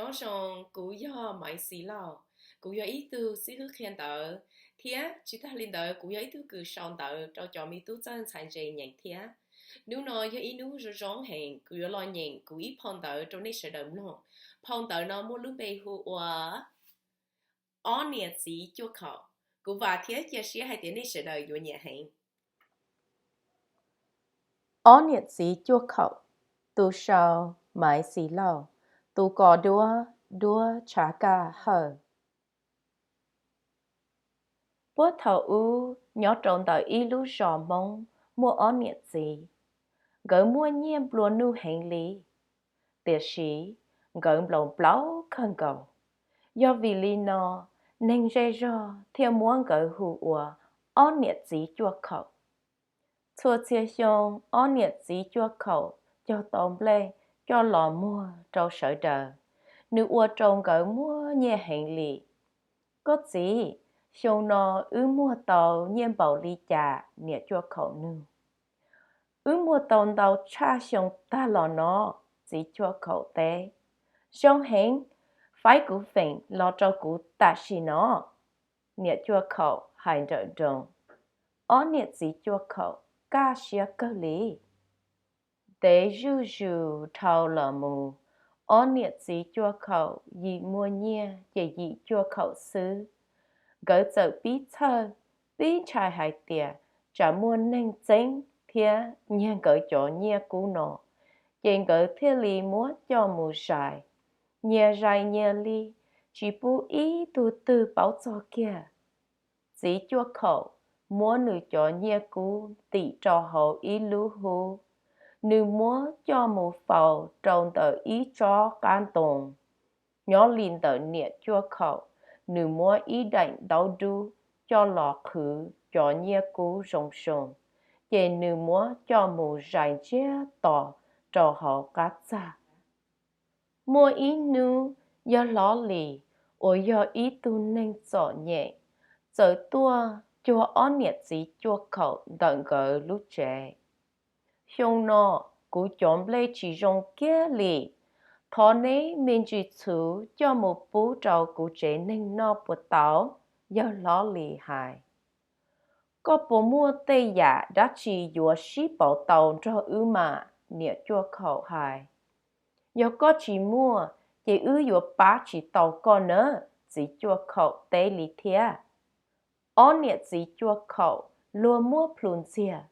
Nyob zoo, kuv yog Maiv Xis Lauj, kuv yog ib tug xib hwb qhia ntawv, thiab tsis tag li ntawd kuv yog ib tug kws sau ntawv rau cov me tub txawj ntxhais ntse nyeem thiab. Hnub no yog ib hnub zoo zoo heev, kuv yuav los nyeem kuv ib phau ntawv rau nej sawv daws mloog. Phau ntawv no muaj lub npe hu ua Ob Niam Txiv Cuaj Khaum. Kuv vam thiab cia siab hais tias nej sawv daws yuav nyiam heev. Ob Niam Txiv Cuaj Khaum, tus sau Maiv Xis Lauj, tus kos duab Duab Tshav Kaj Hawj. Puag thaum ub, nyob rau ntawm ib lub zos Hmoob muaj ob niam txiv. Nkawd muaj nyiaj nplua nuj heev li, tiam sis nkawd nplaum plaub kawg nkaus. Yog vim li no, neeg zej zog thiaj muab nkawd hu ua ob niam txiv cuaj khaum. Txhua txhia xyoo, ob niam txiv cuaj khaum cog tau nplej coj los muag rau sawv daws. Nws ua rau nkawd muaj nyiaj heev li. Koj txiv, xyoo no wb muag tau nyiaj npaum li cas? Niam cuaj khaum nug. Wb muag tau ntau tshaj xyoo tag los no, txiv cuaj khaum teb. Zoo heev, faib kuv feem los rau kuv tam sim no, niam cuaj khaum hais nrawm nroos. Ob niam txiv cuaj khaum kaj siab kawg li. Ntev zuj zus dhau los mus, ob niam txiv cuaj khaum yim muaj nyiaj ces yim cuaj khaum xwb. Nkawd txawm pib txhawj, pib ntshai hais tias tsam muaj neeg txeeb thiab nyiag nkawd cov nyiaj kub no, ces nkawd thiaj li muab coj mus zais. Nyias zais nyias li, tsis pub ib tug twg paub txog kiag. Txiv cuaj khaum muab nws cov nyiaj kub ntim rau hauv ib lub hub, nws muab coj mus faus rau ntawm ib tsob qab ntoo. Nyob li ntawm niam cuaj khaum, nws muab ib daim ntaub dub coj los qhwv cov nyiaj kub zoo zoo, ces nws muab coj mus zais ntsiag to rau hauv qab txag. Muaj ib hnub, yawg Hlob Lis uas yog ib tug neeg txom nyem txawm tuaj cuag ob niam txiv cuaj khaum ntawm nkawd lub tsev. Xyoo no, kuv cov nplej tsis zoo kiag li. Thov neb me ntsis txhuv coj mus pub rau kuv tsev neeg noj puas tau? Yawg Hlob Lis hais. Koj puas muaj tej yam dab tsi yuav sib pauv tau nrog wb mas? Niam cuaj khaum hais. Yog koj tsis muaj, ces wb yuav pab tsis tau koj nawb, txiv cuaj khaum teb li thiab. Ob niam txiv cuaj khaum luag muab plhus ntxiag,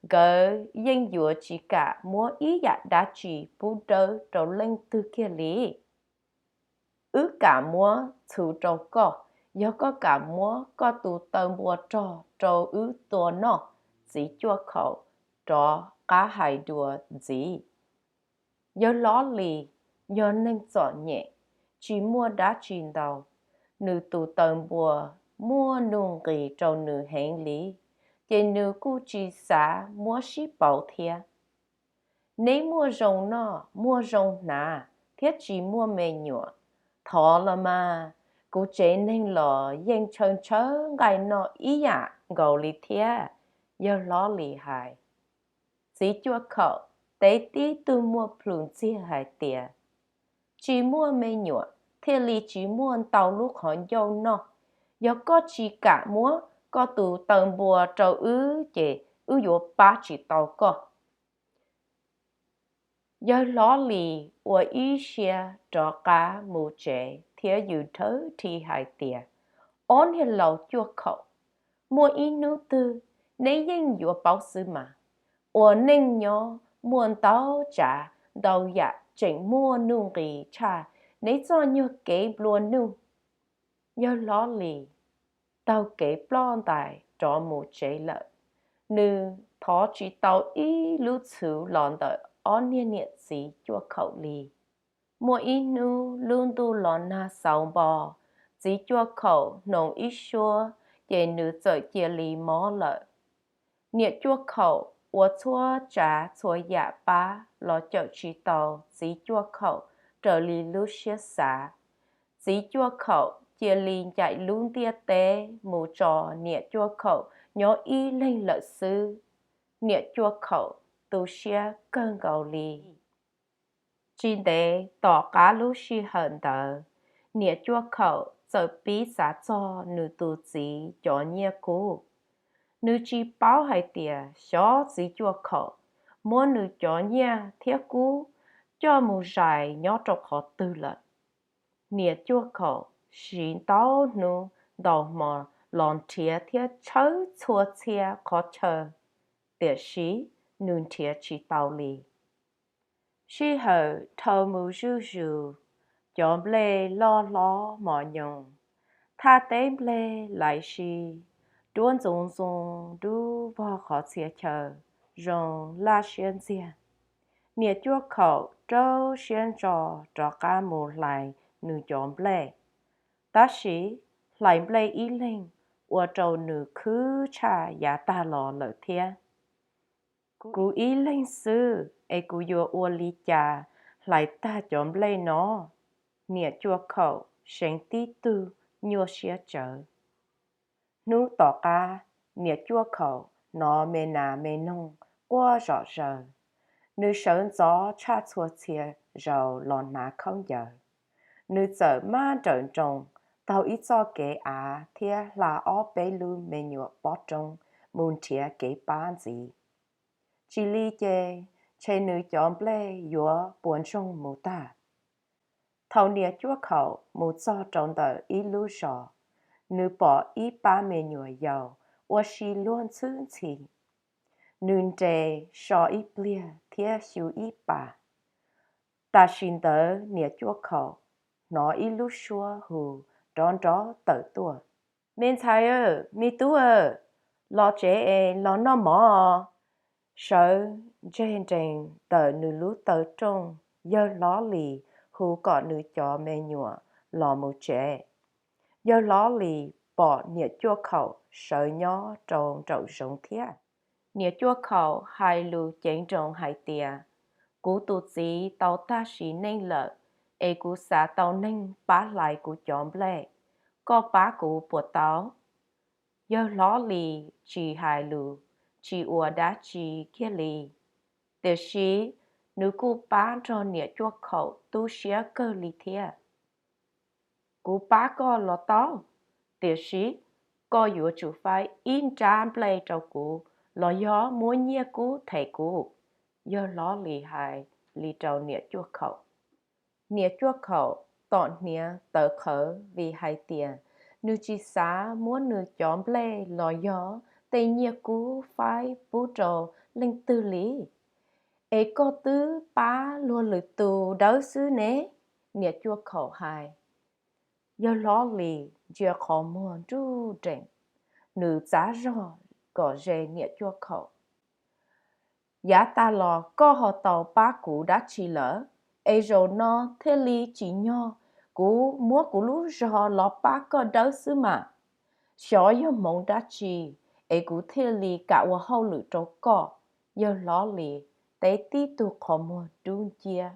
nkawd yeej yuav tsis kam muab ib yam dab tsi pub dawb rau leej twg kiag li. Wb kam muab txhuv rau koj, yog koj kam muab koj tus taw npua rog rau wb tua noj, txiv cuaj khaum rov qab hais dua ntxiv. Yawg Hlob Lis yog neeg txom nyem, tsis muaj dab tsi ntau. Nws tus taw npua muaj nuj nqis rau nws heev li, ces nws kuj tsis xav muab sib pauv thiab. Neb muaj zoo noj, muaj zoo hnav, thiab tsis muaj me nyuam. Thov los mas, kuv tsev neeg los yeej ntshaw ntshaw nqaij noj ib yam nkaus li thiab, yawg Hlob Lis hais. Txiv cuaj khaum teb tib tug muaj plhus ntxiag hais tias, tsis muaj me nyuam thiaj li tsis muaj ntau lub qhov ncauj noj. Yog koj tsis kam muab koj tus taw npua rau wb ces wb yuav pab tsis tau koj. Yawg Hlob Lis ua ib siab rov qab mus tsev thiab yws dhawv dhi hais tias, ob niag laus cuaj khaum, muaj ib hnub twg neb yeej yuav paub xwb mas. Ua neej nyob muaj ntau tsav ntau yam tseem muaj nuj nqis tshaj neb txoj nyuag kev nplua nuj. Yawg Hlob Lis taug kev ploj ntais rov mus tsev lawm. Nws thov tsis tau ib lub txhuv los ntawm ob niag niam txiv cuaj khaum li. Muaj ib hnub lub ntuj los nag xauv npo, txiv cuaj khaum hnoos ib suab, ces nws txawm cia li mob lawm. Niam cuaj khaum ua txhua tsav txhua yam pab los cawm tsis tau txiv cuaj khaum raws li lub siab xav. Txiv cuaj khaum cia li ncaim lub ntiaj teb mus tso niam cuaj khaum nyob ib leeg lawm xwb. Niam cuaj khaum tu siab kawg nkaus li. Tsis ntev tom qab lub sij hawm ntawd, niam cuaj khaum txawm pib xav txog nws tus txiv cov nyiaj kub. Nws tsis paub hais tias xyov txiv cuaj khaum muab nws cov nyiaj thiab kub coj mus zais nyob rau qhov twg lawm. Niam cuaj khaum siv ntau hnub ntau hmo los nrhiav thiab tshawb txhua txhia qhov chaw, tiam sis nws nrhiav tsis tau li. Sij hawm dhau mus zuj zus, cov nplej loj hlob mos nyoos, thaj teb nplej lais si, duab ntxoov ntxoo dub vog qhov txhia chaw, zoo laj siab ntxiag. Niam cuaj khaum rau siab ntso rov qab mus hlais nws cov nplej, tab sis hlais nplej ib leeg ua rau nws khwb tshaj yav tag los lawm thiab. Kuv ib leeg xwb es kuv yuav ua li cas hlais tag cov nplej no? Niam cuaj khaum seev tib tug nyuaj siab tsawv. Hnub tom qab, niam cuaj khaum hnov me nas me noog quaj zom zaws. Nws sawv ntxov tshaj txhua txhia zaus los hnav khaub ncaws. Nws txawm mab nrawm nroos taug ib txoj kev av thiab hla ob peb lub me nyuam pob roob mus nrhiav kev pab ntxiv. Tsis li ces, ntshe nws cov nplej yuav puas ntsoog mus tag. Thaum niam cuaj khaum mus txog rau ntawm ib lub zos, nws pom ib pab me nyuam yaus ua si luag ntxhwb ntxhi. Nws nres so ib pliag thiab xyu ib pas. Tam sim ntawd niam cuaj khaum hnov ib lub suab hu nrov nrov tawm tuaj: Me ntxhais aw, me tub aw, los tsev es los noj mov. Sawv ntseg nrees ntawm nws lub taw rooj, yawg hlob Lis hu kom nws cov me nyuam los mus tsev. Yawg hlob Lis pom niam cuaj khaum sawv nyob rau nraum zoov thiab. Niam cuaj khaum hais lus ceev nroos hais tias: Kuv tus txiv tau tag sim neej lawm, es kuv xav tau neeg pab hlais kuv cov nplej, koj pab kuv puas tau? Yawg hlob Lis tsis hais lus, tsis ua dab tsi kiag li, tiam sis nws kuj pab nrog niam cuaj khaum tu siab kawg li thiab. Kuv pab koj los tau, tiam sis koj yuav tsum faib ib nrab nplej rau kuv los yog muab nyiaj kub them kuv. Yawg hlob Lis hais li rau niam cuaj khaum. Niam cuaj khaum tom hniav tawv qhawv vim hais tias nws tsis xav muab nws cov nplej los yog tej nyiaj kub faib pub rau leej twg li. Es koj twb pab luag lwm tus dawb xwb ne, niam cuaj khaum hais. Yawg hlob Lis ntsia qhov muag nruj nreem, nws txav zog kom ze niam cuaj khaum. Yav tag los koj ho tau pab kuv dab tsi lawm, es zaum no thiaj li tsim nyog kuv muab kuv lub zog los pab koj dawb xwb mas? Xyov yog hmoov dab tsi es kuv thiaj li kam ua hauj lwm rau koj. Yawg hlob Lis teb tib tug qhov muag dub nciab.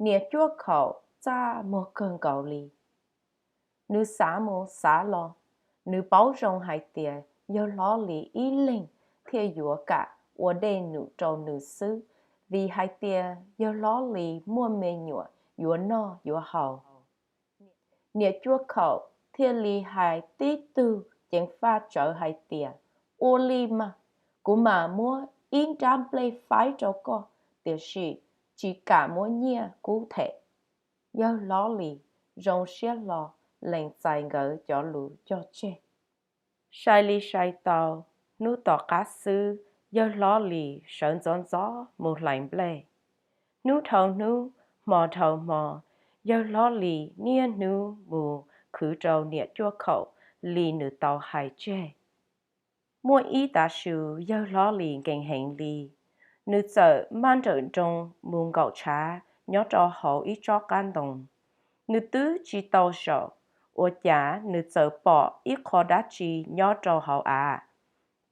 Niam cuaj khaum txaj muag kawg nkaus li. Nws xav mus xav los, nws paub zoo hais tias yawg hlob Lis ib leeg thiaj yuav kam ua dej num rau nws xwb, vim hais tias yawg hlob Lis muaj me nyuam yuav noj yuav haus. Niam cuaj khaum thiaj li hais tib tug ceev faj tsawv hais tias: Ua li mas, kuv mam muab ib nrab nplej faib rau koj, tiam sis tsis kam muab nyiaj kub them. Yawg hlob Lis zoo siab hlo lees txais nkawd cov lus cog tseg. Sai li sai tau, hnub tom qab xwb yawg hlob Lis sawv ntxov ntxov mus hlais nplej. Hnub dhau hnub, hmo dhau hmo, yawg hlob Lis niaj hnub mus khwv rau niam cuaj khaum li nws tau hais tseg. Muaj ib tav su yawg hlob Lis nkees heev li, nws txawm maj nrawm nroos mus nkaum tshav nyob rau hauv ib tsob qab ntoo. Nws twb tsis tau zaum, ua cas nws txawm pom ib qho dab tsi nyob rau hauv av.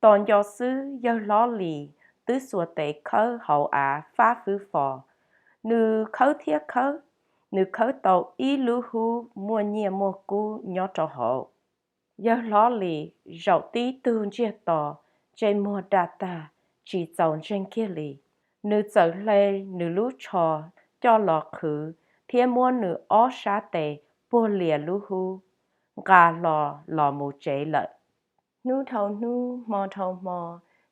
Tos nco xwb yawg hlob Lis twb xuas tes khawb hauv av fab fwb fo. Nws khawb thiab khawb, nws khawb tau ib lub hub muaj nyiaj muaj kub nyob rau hauv. Yawg hlob Lis zaum tib tug ntsiag to, ntsej muag daj tag, tsis txaus ntseeg kiag li. Nws txawm hle nws lub tsho coj los qhwv thiab muab nws ob sab tes puag lias lub hub, nqa hlo los mus tsev lawm. Hnub dhau hnub, hmo dhau hmo,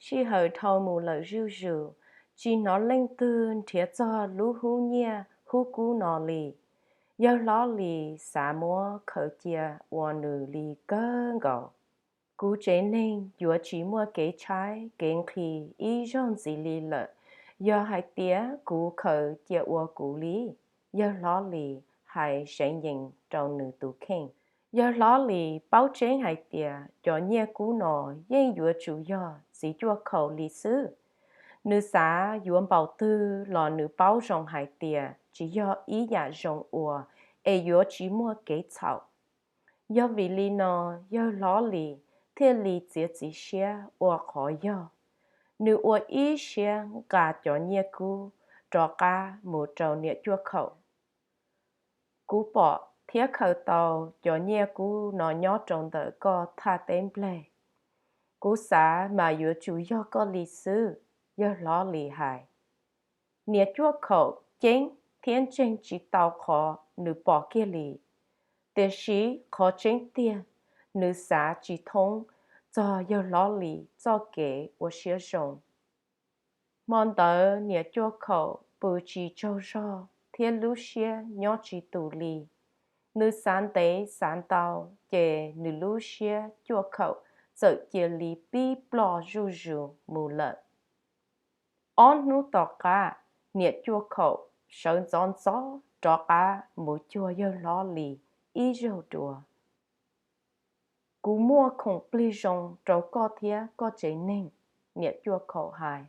sij hawm dhau mus lawm zuj zus, tsis hnov leej twg nrhiav txog lub hub nyiaj hub kub no li. Yawg Hlob Lis xav muab khaws cia ua nws li kawg nkaus. Kuv tsev neeg yuav tsis muaj kev tshaib kev nqhis ib zaug ntxiv li lawm yog hais tias kuv khaws cia ua kuv li. Yawg Hlob Lis hais seev yees rau nws tus kheej. Yawg Hlob Lis paub tseeb hais tias cov nyiaj kub no yeej yuav tsum yog txiv cuaj khaum li xwb. Nws xav yuav npaum twg los nws paub zoo hais tias tsis yog ib yam zoo ua es yuav tsis muaj kev txhaum. Yog vim li no, Yawg Hlob Lis thiaj li txiav txim siab ua qhov yog. Nws ua ib siab nqa cov nyiaj kub rov qab mus rau niam cuaj khaum. Kuv pom thiab khaws tau cov nyiaj kub no nyob rau ntawm koj thaj teb npleg. Kuv xav mas yuav tsum yog koj li xwb, Yawg Hlob Lis hais. Niam cuaj khaum ceeb thiab ntseeg tsis tau qhov nws pom kiag li. Tiam sis qhov tseeb tiag, nws xav tsis thoob txog Yawg Hlob Lis txoj kev ua siab zoo. Hmo ntawd niam cuaj khaum pw tsis tsaug zog thiab lub siab nyob tsis tus li. Nws xav ntev xav ntau, ces nws lub siab cuaj khaum txawm cia li pib ploj zuj zus mus lawm. Ob hnub tom qab, niam cuaj khaum sawv ntxov ntxov rov qab mus cuag Yawg Hlob Lis ib zaug dua. Kuv muaj khoom plig zoo rau koj thiab koj tsev neeg, niam cuaj khaum hais.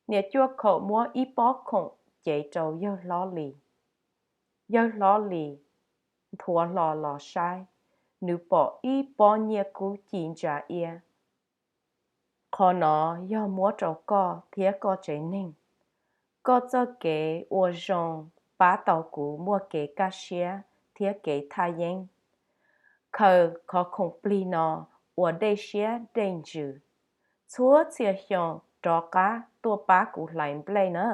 Niam cuaj khaum muab ib pob khoom cev rau Yawg Hlob Lis. Yawg Hlob Lis nthuav hlo los saib, nws pom ib pob nyiaj kub ci ntsa iab. Qhov no yog muab rau koj thiab koj tsev neeg. Koj txoj kev ua zoo pab tau kuv muaj kev kaj siab thiab kev thaj yeeb. Khaws qhov khoom plig no ua dej siab dej ntsws, txhua txhia xyoo rov qab tuaj pab kuv hlais nplej na.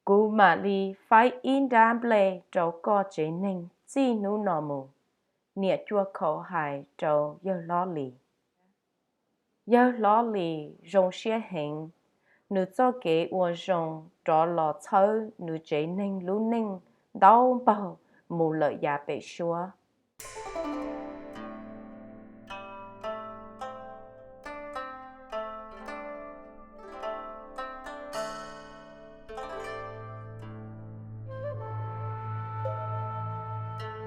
Kuv mam li faib ib nrab nplej rau koj tsev neeg txij hnub no mus, niam cuaj khaum hais rau Yawg Hlob Lis. Yawg Hlob Lis zoo siab heev, nws txoj kev ua zoo rov los txhawb nws tsev neeg lub neej ntau npaug mus lawm yav pem suab.